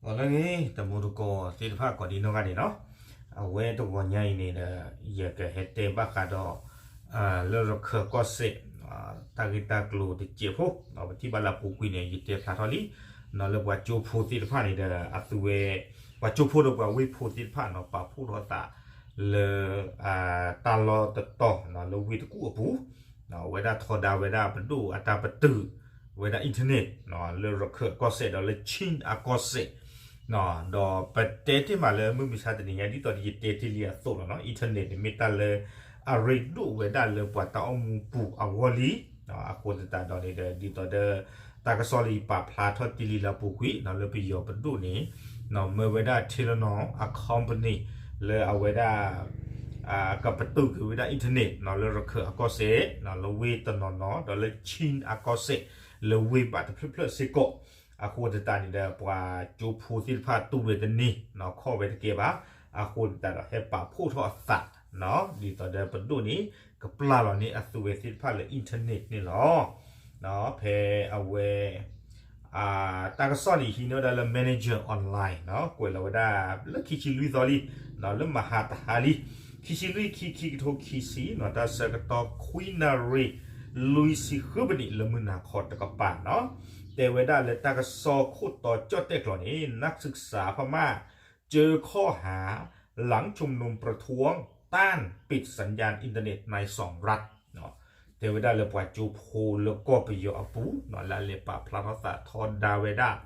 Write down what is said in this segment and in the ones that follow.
ဂီၤလၢအဂ့ၤ တံၤသကိးသ့ၣ်တဖၣ်ကိးဒံနီၢ်ဂၤဒဲးနီၤ, အဝဲတဂီၤညါအံၤန့ၣ်ဒီး ယကဟဲတဲဘၣ်ဃးဒီး လၢရခၢၣ်ကီၢ်စဲၣ် တၢ်ဂ့ၢ်တၢ်ကျိၤတစဲးဖိ ပထံၣ်ဘၣ်လၢအပူၤကွံာ်န့ၣ် ယတဲဖျါထီၣ်လံ လၢပှၤကၠိဖိသ့ၣ်တဖၣ်န့ၣ်ဒီး အသုဝဲ ပှၤကၠိဖိဒီးပှၤဝ့ၢ်ဖိသ့ၣ်တဖၣ်နီၤ ပာ်ဖှိၣ်ထီၣ်သး လၢ တၢ်လီၢ်တတီၤ လၢဝ့ၢ်တကူၣ်အပူၤ အဝဲဒၣ်ထီဒါဝဲဒၣ်ပဒိၣ်အတၢ်ပတုာ် ဝဲဒၣ် internet လၢရခၢၣ်အကီၢ်စဲၣ် ဒီးလၢချံၣ်အကီၢ်စဲၣ် ဒီးပတဲတ့ၢ်မးလၢမုၢ်မဆါတနံၤညါ ဒ်သိးဒီးယတဲတ့ၢ်လံအသိးလီၤနီၤ internet န့ၣ်မ့ၢ်တၢ်လၢအရ့ဒိၣ်ဝဲဒၣ်လၢပှၤတၢ်အိၣ်မူပူၤအဂီၢ်လံ, အဃိသတးဒီးန့ၣ်ဒီး ဒ်သိးဒီး တၢ်ကစီၣ်လၢယပာ်ဖျါထီၣ်တ့ၢ်လံလၢအပူၤကွံာ် လၢပယီၤပဒိၣ်န့ၣ် မၢဝဲဒၣ် Telenor အ company လၢအဝဲဒၣ် ကပတုာ်က့ၤဝဲဒၣ် internet လၢရခၢၣ်အကီၢ်စဲၣ် လၢဝ့ၢ်တနီၤနီၤ ဒီးလၢချံၣ်အကီၢ်စဲၣ် လၢဝ့ၢ်ဘၣ်တဖျၢၣ်ဖျၢၣ်စ့ၢ်ကီး, အဃိသတးန့ၣ်ဒီး ပှၤကၠိဖိသ့ၣ်တဖၣ်တူၢ်ဝဲတန့ၢ် ခီၣ်ဝဲတကဲဘၣ်, အဃိသတးဒီးဟဲပာ်ဖှိၣ်ထီၣ်အသး ဒ်သိးဒီးပဒိၣ်န့ၣ် ကပျၢ်လီၤန့ၢ်အသုဝဲသ့ၣ်တဖၣ်လၢ internet န့ၣ်လီၤ. ဖဲအဝဲ တၢ်ကစီၣ်န့ၣ် ဟံးန့ၢ်ဝဲဒၣ်လၢ Manager Online ကွဲးလီၤဝဲဒၣ်လၢခံဆံလွံၢ်သီလံ လၢမဟါတဟါလံ, ခံဆံလွံၢ် ခံ ခံကထိခံဆံ တၢ်ဆၢကတီၢ် ခွံနၣ်ရံၣ် လွံၢ်ဆံဃုပနံး လၢမုၢ်နၤခီတကပၤနီၤ, တဲဝဲဒၣ်လၢတၢ်ကစီၣ်ခိၣ်တီကၠီၣ်တဲၣ်ကျိၤန့ၣ် นักศึกษาพม่า เจอข้อหา หลังชุมนุมประท้วงต้านปิดสัญญาณอินเทอร์เน็ตในสองรัฐ တဲဝဲဒၣ်လၢပှၤကၠိဖိလၢကီၢ်ပယီၤအပူၤ လၢအလဲၤပာ်ဖျါထီၣ်သးထီဒါဝဲဒၣ်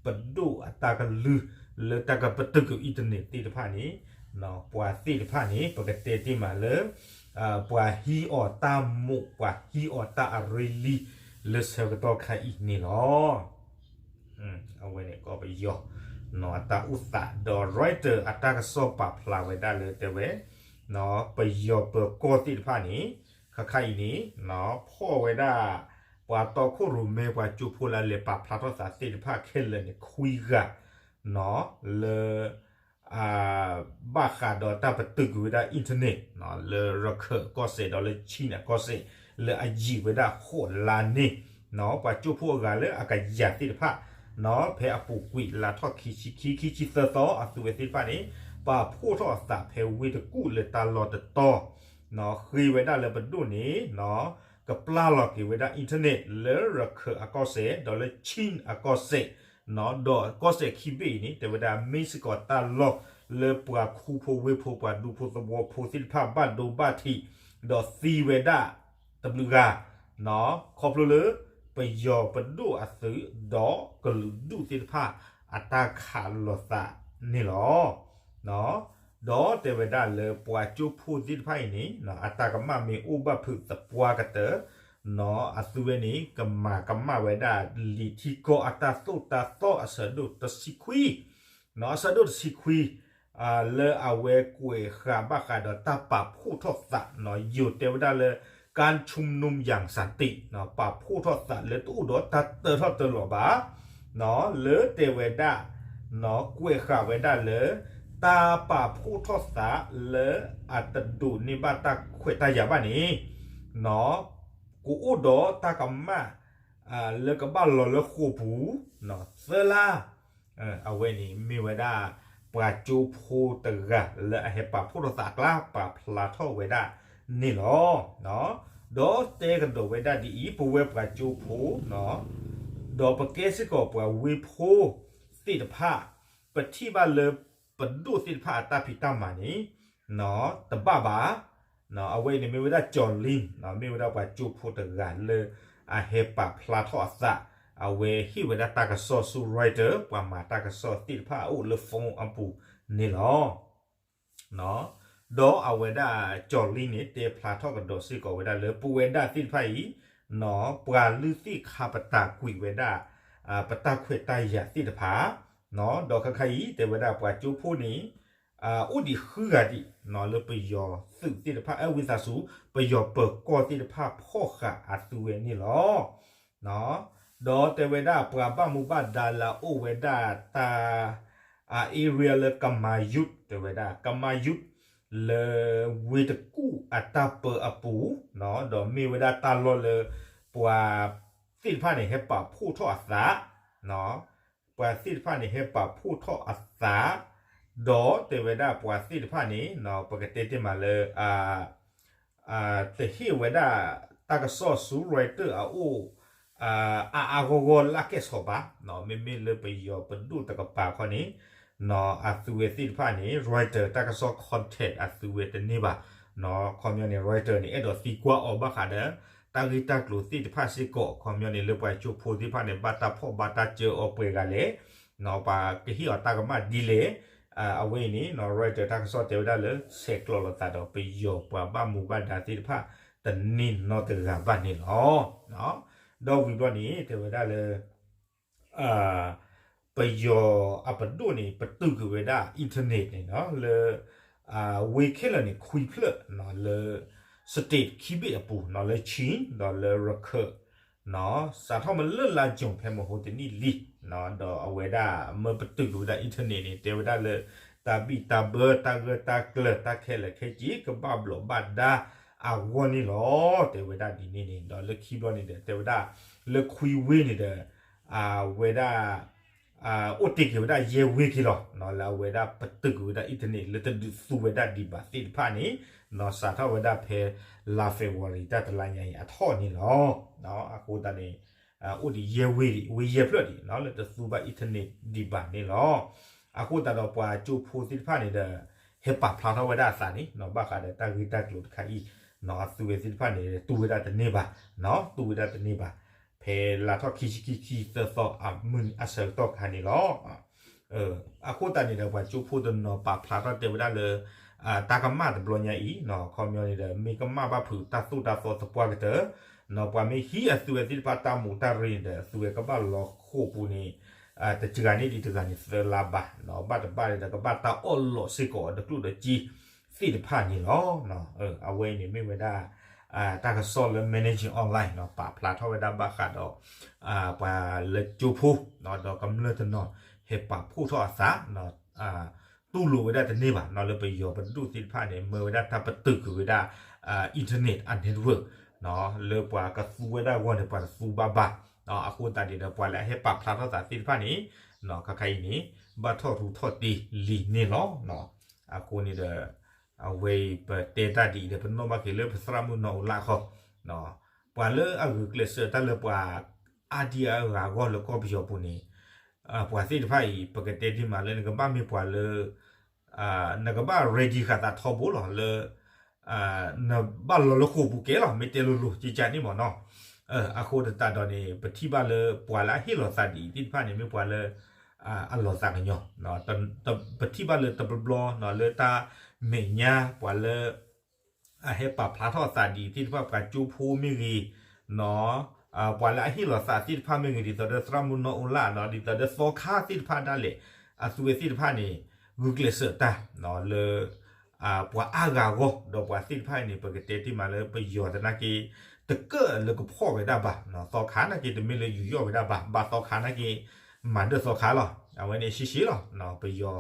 ပဒိၣ်အတၢ်ကလုၢ် လၢတၢ်ကပတုာ်က့ၤ internet သ့ၣ်တဖၣ်န့ၣ် ပှၤသ့ၣ်တဖၣ်န့ၣ် ပကတဲတ့ၢ်မးလၢ ပှၤဟံးအီၤတၢ်မိၣ် ပှၤဟံးအီၤတၢ်အရ့လံ လၢဆၢကတီၢ်ခါအံၤန့ၣ်လီၤ. အဝဲန့ၣ်ကီၢ်ပယီၤ အတၢ်အိၣ်သး ဒီး Reuters အတၢ်ကစီၣ်ပာ်ဖျါဝဲဒၣ်လၢတဲဝဲ ပယီၤပၢၤကီၢ်သ့ၣ်တဖၣ်န့ၣ် ခါခါအံၤန့ၣ် ဖီၣ်ဝဲဒၣ် ပှၤတီခိၣ်ရိၣ်မဲ ပှၤကၠိဖိလၢအလဲၤပာ်ဖျါထီၣ်သးသ့ၣ်တဖၣ်ခဲလၢာ်န့ၣ် ခွံဂၤ လၢ ဘၣ်ဃးဒီးတၢ်ပတုာ်ကွံာ်ဝဲဒၣ် internet လၢရခၢၣ်ကီၢ်စဲၣ် ဒီးလၢချံၣ်အကီၢ်စဲၣ် လၢအယံာ်ဝဲဒၣ်ဃိးလါန့ၣ် ပှၤကၠိဖိအဂၤလၢအကယၤသ့ၣ်တဖၣ် ဖဲအပူၤကွံာ်လါထီၣ်ခံဆံခံ ခံဆံသၢသီ အသုဝဲသ့ၣ်တဖၣ်န့ၣ် ပာ်ဖှိၣ်ထီၣ်အသးဖဲဝ့ၢ်တကူၣ်လၢတၢ်လီၢ်တတီၤ ဃ့ဝဲဒၣ်လၢပဒိၣ်န့ၣ် ကပျၢ်လီၤက့ၤဝဲဒၣ် internet လၢရခၢၣ်အကီၢ်စဲၣ် ဒီးလၢချံၣ်အကီၢ်စဲၣ် ဒီးကီၢ်စဲၣ်ခံဘ့ၣ်အံၤန့ၣ် တဲဝဲဒၣ်မ့ၢ်စ့ၢ်ကီးတၢ်လီၢ်လၢပှၤခူဖိဝ့ၢ်ဖိ ပှၤဒူဖိသဝီဖိသ့ၣ်တဖၣ် ဘၣ်ဒိဘၣ်ထံး ဒီးသံဝဲဒၣ်တဘျုးဂၤ ခီဖျိလၢပယီၤပဒိၣ်အသုး ဒီးကလုာ်ဒူၣ်သ့ၣ်တဖၣ် အတၢ်ခးလိာ်သးန့ၣ်လီၤ. ဒီးတဲဝဲဒၣ်လၢပှၤကၠိဖိသ့ၣ်တဖၣ်အံၤန့ၣ် အတၢ်ကမၣ်မ့ၢ်အိၣ်ဘၣ်ဖုးသပှၢ်ကတၢၢ် အသုဝဲန့ၣ် ကမၤကမၣ်ဝဲဒၣ်လံာ်ထံကီၢ်အတၢ်သိၣ်တၢ်သီအဆၢဒိၣ်တဆံခွံ အဆၢဒိၣ်တဆံခွံ လၢအဝဲကွဲးဃာ်ဘၣ်ဃးဒီးတၢ်ပာ်ဖှိၣ်ထီၣ်သး ယိၤတဲဝဲဒၣ်လၢ การชุมนุมอย่างสันติ ပာ်ဖှိၣ်ထီၣ်သးလၢတအိၣ်ဒီးတၢ်တၢထီၣ်တၢလီၤဘၣ် လၢတဲဝဲဒၣ် ကွဲးဃာ်ဝဲဒၣ်လၢ တၢ်ပာ်ဖှိၣ်ထီၣ်သးလၢအတဒိးန့ၢ်ဘၣ်တၢ်ခွဲးတၢ်ယာ်ဘၣ်န့ၣ် ကအိၣ်ဒီးတၢ်ကမၣ် လၢကဘၣ်လီၤလၢဃိာ်ပူၤ သၢလါ အဝဲန့ၣ်မ့ၢ်ဝဲဒၣ် ပှၤကၠိဖိတဂၤလၢအဟဲပာ်ဖှိၣ်ထီၣ်သးအကျါ ပာ်ဖျါထီၣ်ဝဲဒၣ်န့ၣ်လီၤ. ဒီးတဲကဒီးဝဲဒၣ်ဒ်အံၤ ပဝဲပှၤကၠိဖိ ဒီးပကဲစ့ၢ်ကီးပှၤဝ့ၢ်ဖိသ့ၣ်တဖၣ် ပထံၣ်ဘၣ်လၢပဒိၣ်သ့ၣ်တဖၣ်အတၢ်ဖံးတၢ်မၤန့ၣ် တဘၣ်ဘၣ် အဝဲအံၤန့ၣ်မ့ၢ်ဝဲဒၣ် ကၠီၤလံၣ် မ့ၢ်ဝဲဒၣ်ပှၤကၠိဖိတဂၤလၢအဟဲပာ်ဖျါထီၣ်အသး အဝဲဟ့ၣ်ဝဲဒၣ်တၢ်ကစီၣ်ဆူ Reuters ပှၤမၤတၢ်ကစီၣ်သ့ၣ်တဖၣ်အအိၣ်လၢ phone အပူၤန့ၣ်လီၤ. ဒီးအဝဲဒၣ်ကၠီၤလံၣ်န့ၣ် တဲဖျါထီၣ်ကဒီးစ့ၢ်ကီးဝဲဒၣ်လၢပဝဲဒၣ်သ့ၣ်တဖၣ်အံၤ ပှၤလုၢ်သ့ၣ်ခါပတာ်ကွံာ်ဝဲဒၣ် ပတၢ်ခွဲးတၢ်ယာ်သ့ၣ်တဖၣ် ဒီးခဲခါအံၤ တဲဝဲဒၣ်ပှၤကၠိဖိန့ၣ် အိၣ်ဒံးဃုဂၤဒံး လၢပယီၤသုးသ့ၣ်တဖၣ် အဲၣ်ဝံသးစူၤ ပယီၤပၢၤကီၢ်သ့ၣ်တဖၣ်ဖီၣ်ဃာ်အသုဝဲန့ၣ်လီၤ. ဒီးတဲဝဲဒၣ်ပှၤဘၣ်မူဘၣ်ဒါလၢအအိၣ်ဝဲဒၣ်တၢ် area လၢ ကမါယုၢ် တဲဝဲဒၣ် ကမါယုၢ် လၢဝ့ၢ်တကူၣ်အတၢ်ပၢအပူၤ ဒီးမ့ၢ်ဝဲဒၣ်တၢ်လီၢ်လၢ ပှၤသ့ၣ်တဖၣ်န့ၣ် ဟဲပာ်ဖှိၣ်ထီၣ်အသး ပှၤသ့ၣ်တဖၣ်န့ၣ် ဟဲပာ်ဖှိၣ်ထီၣ်အသး ဒီးတဲဝဲဒၣ်ပှၤသ့ၣ်တဖၣ်န့ၣ် ပကတဲတ့ၢ်မးလၢ တဟ့ၣ်ဝဲဒၣ်တၢ်ကစီၣ်ဆူ Reuters အအိၣ် အါအါဂီၢ်ဂီၢ်လၢကဲၣ်ဆိးဘၣ်, မ့မ့ၢ်လၢပယီၤပဒိၣ်တကပၤခီန့ၣ် အသုဝဲသ့ၣ်တဖၣ်န့ၣ် Reuters တၢ်ကစီၣ် contact အသုဝဲတန့ၢ်ဘၣ်, ခီပညီန့ၣ် Reuters န့ၣ် အဲၣ်ဒိးသံကွၢ်အီၤဘၣ်ဃးဒီး တၢ်ဂ့ၢ်တၢ်ကျိၤသ့ၣ်တဖၣ်စ့ၢ်ကီး, ခီပညီန့ၣ် လၢပှၤကၠိဖိသ့ၣ်တဖၣ်န့ၣ် ဘၣ်တၢ်ဖီၣ်ဘၣ်တၢ်စၢအီၤပှဲၤဂၤလဲၣ်, ပှၤကဟ့ၣ်အီၤတၢ်ကမၣ်ဒ်လဲၣ်, အဝဲအံၤန့ၣ် Reuters တၢ်ကစီၣ်တဲဝဲဒၣ်လၢ ဆဲးကျိးလိာ်သးဒီးပယီၤပှၤဘၣ်မူဘၣ်ဒါသ့ၣ်တဖၣ် တန့ၢ်နီတဂၤဘၣ်န့ၣ်လီၤ. ဒီးဝံၤဘျီန့ၣ် တဲဝဲဒၣ်လၢ ပယီၤအပဒိၣ်န့ၣ် ပတုာ်ကွံာ်ဝဲဒၣ် internet န့ၣ်လီၤ လၢ ဝ့ၢ်ခဲလၢာ်န့ၣ် ခွံဖျၢၣ် လၢ state ခံဘ့ၣ်အပူၤ လၢ Chin ဒီးလၢ Rakhine စးထီၣ်မ့ၢ်လၢလါ June ဖဲမဟိတနံၣ်လံ, ဒီးအဝဲဒၣ်မ့ၢ်ပတုာ်ကွံာ်ဝဲဒၣ် internet န့ၣ် တဲဝဲဒၣ်လၢ တၢ်ဘံၣ်တၢ်ဘၢ တၢ်ဂၢၢ်တၢ်ကျၢၤ တၢ်ခဲလၢာ်ခဲဆ့ ကဘၣ်ဘျီးဘၣ်ဒါအဂီၢ်န့ၣ်လီၤ. တဲဝဲဒၣ်ဒ်န့ၣ်န့ၣ် ဒီးလၢခံဘျီန့ၣ်ဒီး တဲဝဲဒၣ် လၢခွံဝ့ၢ်န့ၣ်ဒီး အဝဲဒၣ် အိၣ်တ့ၢ်က့ၤဝဲဒၣ်ယဲၢ်ဝ့ၢ်က့ၤလီၤ, လၢအဝဲဒၣ်ပတုာ်ကွံာ်ဝဲဒၣ် internet လၢတဒုးသူဝဲဒၣ်ဒံးဘၣ်သ့ၣ်တဖၣ်န့ၣ် စးထီၣ်ဝဲဒၣ်ဖဲလါ February တၢ်တလါညါအံၤအထီၣ်န့ၣ်လီၤ. အဃိသတးန့ၣ် အိၣ်ဒံးယဲၢ်ဝ့ၢ်ဒံး ဝ့ၢ်ယဲၢ်ဖျၢၣ်ဒံး လၢတသူဘၣ် internet ဒံးဘၣ်န့ၣ်လီၤ. အဃိသတးဒီးပှၤကၠိဖိသ့ၣ်တဖၣ်န့ၣ်ဒီး ဟဲပာ်ဖျါထီၣ်ဝဲဒၣ်အသးန့ၣ် ဘၣ်ဃးဒီးတၢ်ဂ့ၢ်တၢ်ကျိၤတခါအံၤ အသုဝဲသ့ၣ်တဖၣ်န့ၣ် တူၢ်ဝဲဒၣ်တန့ၢ်ဘၣ်, တူၢ်ဝဲဒၣ်တန့ၢ်ဘၣ် ဖဲလါထီၣ်ခံဆံခံ ခံသၢသီအမုၢ်နံၤအဆၢကတီၢ်ခါန့ၣ်လီၤ. အဃိသတးန့ၣ်ဒီး ပှၤကၠိဖိတနီၤပာ်ဖျါထီၣ်တဲဝဲဒၣ်လၢ တၢ်ကမၣ်တဘျီညါအံၤ ခီပညီန့ၣ်ဒီး မ့ၢ်ကမၣ်ဘၣ်ဖုးတၢ်သိၣ်တၢ်သီသပှၢ်ကတၢၢ် ပှၤမ့ၢ်ဟံးအသုဝဲသ့ၣ်တဖၣ်တၢ်မူးတၢ်ရ့ၣ်န့ၣ်ဒီး အသုဝဲကဘၣ်လီၤဃိာ်ပူၤန့ၣ် တစှၤန့ၢ်ဒံးတဂၤန့ၣ်သၢလါဘၣ်, ဘၣ်တဘၣ်န့ၣ်ဒီး ကဘၣ်တၢ်အီၣ်လီးစ့ၢ်ကီးဒီးကျိၣ်ဒီးစ့သ့ၣ်တဖၣ်န့ၣ်လီၤ. အဝဲအံၤန့ၣ်မ့ၢ်ဝဲဒၣ် တၢ်ကစီၣ်လၢ Managing Online ပာ်ဖျါထီၣ်ဝဲဒၣ်ဘၣ်ဃးဒီး ပှၤလၢကၠိဖိ ဒီးကမျၢၢ်တနီၤ ဟဲပာ်ဖှိၣ်ထီၣ်အသး တူၢ်လိာ်ဝဲဒၣ်တန့ၢ်ဘၣ် လၢပယီၤပဒိၣ်သ့ၣ်တဖၣ်န့ၣ် မၢဝဲဒၣ်တၢ်ပတုာ်ကွံာ်ဝဲဒၣ် internet အ network လၢပှၤကသူဝဲဒၣ်အဂီၢ်န့ၣ် ပှၤတသူဘၣ်ဘၣ်. အဃိသတးန့ၣ်ဒီး ပှၤလၢအဟဲပာ်ဖျါထီၣ်သးသ့ၣ်တဖၣ်န့ၣ် ခါခါအံၤန့ၣ် ဘၣ်ထီၣ်ထူထီၣ်တ့ၢ်လံန့ၣ်လီၤ. အဃိန့ၣ်ဒီး အဝဲအံၤပတဲတၢ်ဒ်အံၤဒီး ပနီၣ်ဘၣ်က့ၤလၢပသရၣ်မုၣ်နီၢ်အူလၣ်အဃီ ပှၤလၢအဂုာ်ကျဲးစၢးတၢ်လၢပှၤအါဒံအါဂၤအဂီၢ်လၢကီၢ်ပယီၤပူၤန့ၣ် ပှၤသ့ၣ်တဖၣ်အံၤ ပကတဲဒ်မးလၢနကဘၣ်မ့ၢ်ပှၤလၢ နကဘၣ် ready ဃာ်သးထီဘိလီၤ လၢ နဘၣ်လီၤလၢဃိာ်ပူၤကဲလီၤ မ့ၢ်တဲလိၤလိၤကကန့ၣ်မ့ၢ်နီၤ. အဃိသတးဒီးန့ၣ် ပထံၣ်ဘၣ်လၢပှၤလၢအဟ့ၣ်လီၤသးဒ်အံၤသ့ၣ်တဖၣ်န့ၣ် မ့ၢ်ပှၤလၢ အလီၤသးကညီၤ ပထံၣ်ဘၣ်လၢတဘျီဘျီ လၢတၢ်မဲာ်ညါပှၤလၢ အဟဲပာ်ဖျါထီၣ်သးဒ်အံၤသ့ၣ်တဖၣ် ပှၤကၠိဖိမ့ၢ်ဂ့ၤ ပှၤလၢအဟ့ၣ်လီၤသးသ့ၣ်တဖၣ်မ့ၢ်ဂ့ၤ ဒ်သိးဒီးသရၣ်မုၣ်နီၢ်အူလၣ် ဒ်သိးဒီးသီခါသ့ၣ်တဖၣ်ဒၣ်လဲာ် အသုဝဲသ့ၣ်တဖၣ်န့ၣ် ဂုာ်ကျဲးစၢးတၢ် လၢ ပှၤအါဂၤအဂီၢ် ဒီးပှၤသ့ၣ်တဖၣ်အံၤန့ၣ် ပကတဲတ့ၢ်မးလၢပယီၤသနာ်က့ တကၢၣ်လၢကဖီၣ်ဝဲဒၣ်ဘၣ် သီခါနာ်က့ တမ့ၢ်လၢယူးယီၣ်ဝဲဒၣ်ဘၣ် ဘၣ်သီခါနာ်က့ မၤဒၢၣ်သီခါလီၤ. အဝဲန့ၣ်ရှဲရှဲလီၤ ပယီၤ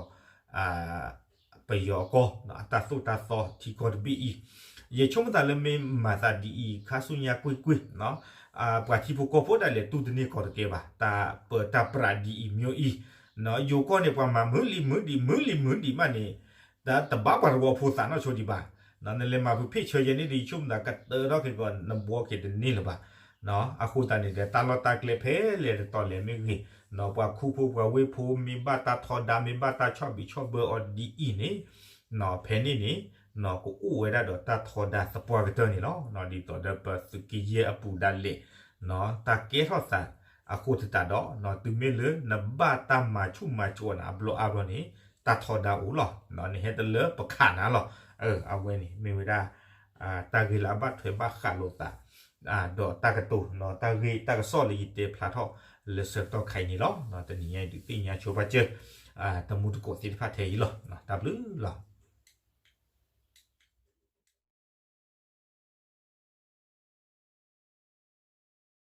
ပယီၤအကီၢ် အတၢ်သိၣ်တၢ်သီထံကီၢ်တဘ့ၣ်အံၤ ယဆိကမိၣ်သးလၢမ့ၢ်မၤသးဒ်အံၤ ခါဆူညါကွ့ၢ်ကွ့ၢ် ပှၤထံဖိကီၢ်ဖိဒၣ်လဲာ်တူၢ်တန့ၢ်ကီးတကဲဘၣ် တၢ်ပၢတၢ်ပြးဒ်အံၤမ့ၢ်အံၤ ယိၤကီၢ်န့ၣ် ပှၤမၤမုာ်လံမုာ်ဒံး မုာ်လံမုာ်ဒံးမးန့ၣ် တၢ်တဘၣ်ပှၤတဝီဖိသးနီၣ်ဆိဒံးဘၣ် နလဲၤမၤဖုးဖ့ၣ်ဆၢယဲန့ၣ်ဒီး ယဆိကမိၣ်သးကတၢၢ်ထီၣ်က့ၤကီး နဘှီက့ၤတန့ၢ်လၢၤဘၣ် အဃိသတးန့ၣ်ဒီး တၢ်လီၢ်တၢ်ကျဲဖဲလဲၣ်တတီၤလဲၣ်မ့ၢ်ဂ့ၤ ပှၤခူဖိပှၤဝ့ၢ်ဖိ မ့ၢ်ဘၣ်တၢ်ထီဒါ မ့ၢ်ဘၣ်တၢ်ဆီၣ်ဘံးဆီၣ်ဘၢအီၤဒ်အံၤန့ၣ် ဖဲန့ၣ်န့ၣ် ကအိၣ်ဝဲဒၣ်ဒီးတၢ်ထီဒါသပှၢ်ကတၢၢ်န့ၣ်လီၤ. ဒ်သိးဒီးပသုးက့ယဲၢ်အပူၤဒၣ်လဲာ် တၢ်ကဲထီၣ်သးအဃိသတးဒီး တုၤမ့ၢ်လၢနဘၣ်တၢ်မၤဆူၣ်မၤစိးနၤအဘျီအါဘျီန့ၣ် တၢ်ထီဒါအိၣ်လီၤ. နဟဲတလၢပခးနၤလီၤ. အဝဲန့ၣ်မ့ၢ်ဝဲဒၣ် တၢ်ဂ့ၢ်လၢအဘၣ်ထွဲဘၣ်ဃးလိာ်သး ဒီးတၢ်ကတိၤ တၢ်ဂ့ၢ်တၢ်ကစီၣ်လၢယတဲဖျါထီၣ်လၢဆၢကတီၢ်ခါအံၤန့ၣ်လီၤ. တနံၤညါအံၤဒုးသ့ၣ်ညါဆိပာ်စၢၤ တမူတကိးသ့ၣ်တဖၣ်ထဲအံၤလီၤ. တၢ်ဘျုးလီၤ.